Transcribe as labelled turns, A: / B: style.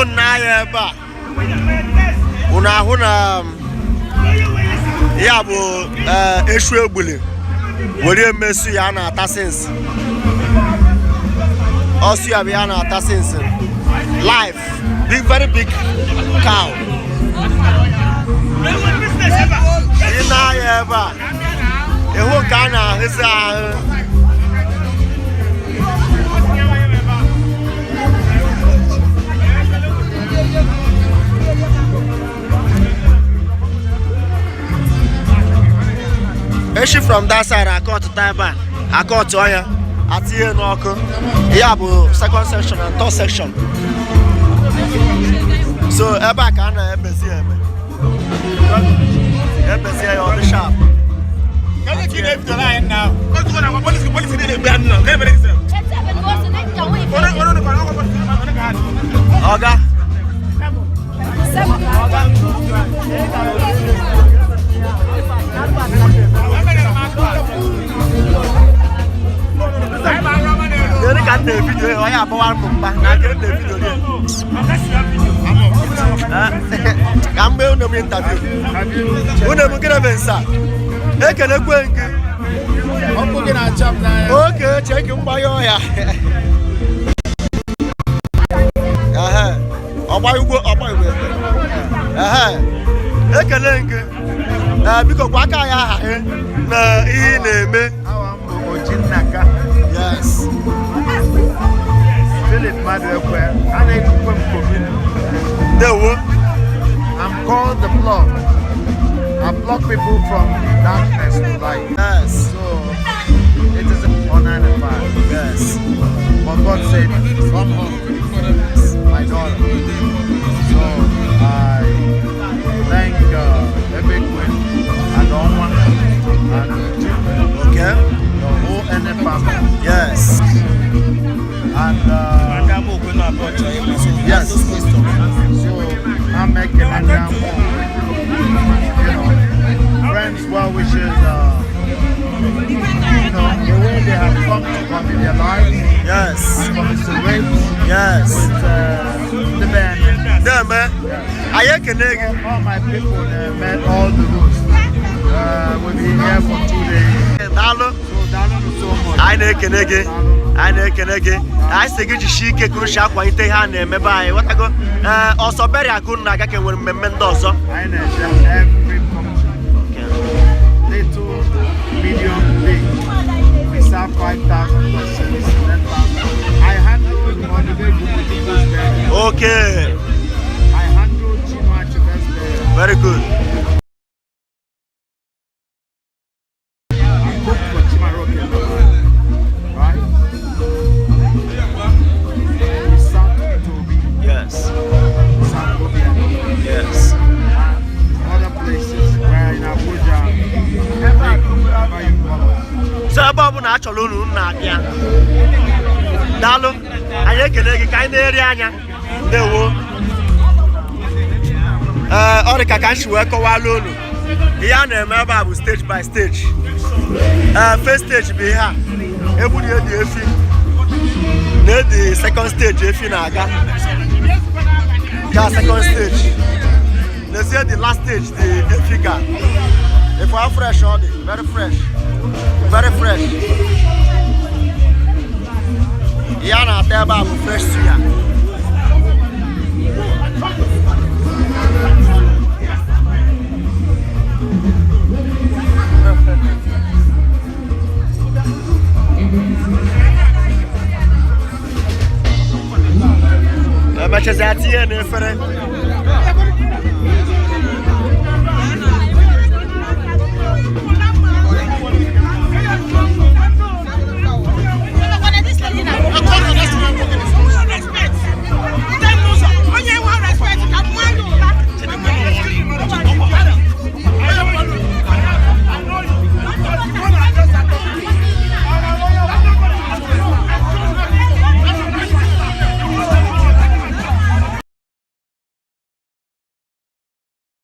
A: Unu na-anya ebe a, unu ahụ na ya bụ eshu egbuli were eme suya a na-ata since. Ọ suya bụ ya na-ata since. Live, big, very big cow. Ị na-anya ebe a, ịhụ nke a na-ahụzi ahụ. Eshi from that side akọtụta ebe a, akọtụ ọnya, atinye n'ọkụ. Ya bụ second section and third section. So ebe a ka a na-emezi eme, emezie ya, ọ dị sharp. Ọga. Kedu ka m na-ebido ya? Onye agbawara m mgba na aka m na-ebido ya. Ka m gbee unu m interview. Unu m gịnị bụ nsa? Ekelekwe gị.
B: Ọkụ gị na-acha m n'anya.
A: Oke chee ka mgbanye ọya. Ehe. Ọgba igwe, ọgba igwe. Ehe. Ekele gị. Ee, biko gwa aka ya aha gị na ihe ị na-eme.
B: Awa m bụ Ojinnaka.
A: Yes.
B: Philip Maduekwe. A na-ejikwa m Kominu.
A: Ndewo.
B: I'm called the plug. I pluck people from darkness to light.
A: Yes.
B: So it is an 9 and 5.
A: Yes.
B: But God said, "Come home, my daughter." So I thank Ebekwe and Onwa and Uju, the whole NF family.
A: Yes.
B: And yes, so I'm making friends, well wishes, the way they have come to come in their lives and commiserate with the band.
A: Deme. Anyị ekene gị.
B: All my people, they met all the roots. We've been here for 2 days.
A: Daalụ.
B: So, daalụ so much.
A: Anyị na-ekene gị. Anyị na-ekene gị. Anyị sị gị jisie ike ka uche akwalite ihe a na-emebe anyị. Ghọtago? Ee, ọsọ burial ka unu na-aga ka enwere mmemme ndị ọzọ?
B: Anyị na-eje every function. Little, medium, big. We serve 5,000 persons, 10,000. I handle Odumegwu Ojukwu's burial. I handle Chinua Achebe's burial.
A: Very good.
B: I cook for Chimaroke, right? We serve Toby, serve Obiano, and other places where in Abuja, wherever you call us.
A: So ebe ọ bụla a chọrọ unu, unu na-abịa. Daalụ. Anyị ekele gị ka anyị na-eri anya. Ndewo. Ee, ọ dị ka m si wee kọwala unu, ihe a na-eme ebe a bụ stage by stage. Ee, first stage bụ ihe a egburu edi efi na edi. Second stage, efi na-aga ga second stage. N'ezie, the last stage, the efi ga. If how fresh ọ dị, very fresh, very fresh. Ihe a na-ata ebe a bụ fresh suya. Emechazi, tinye n'efere.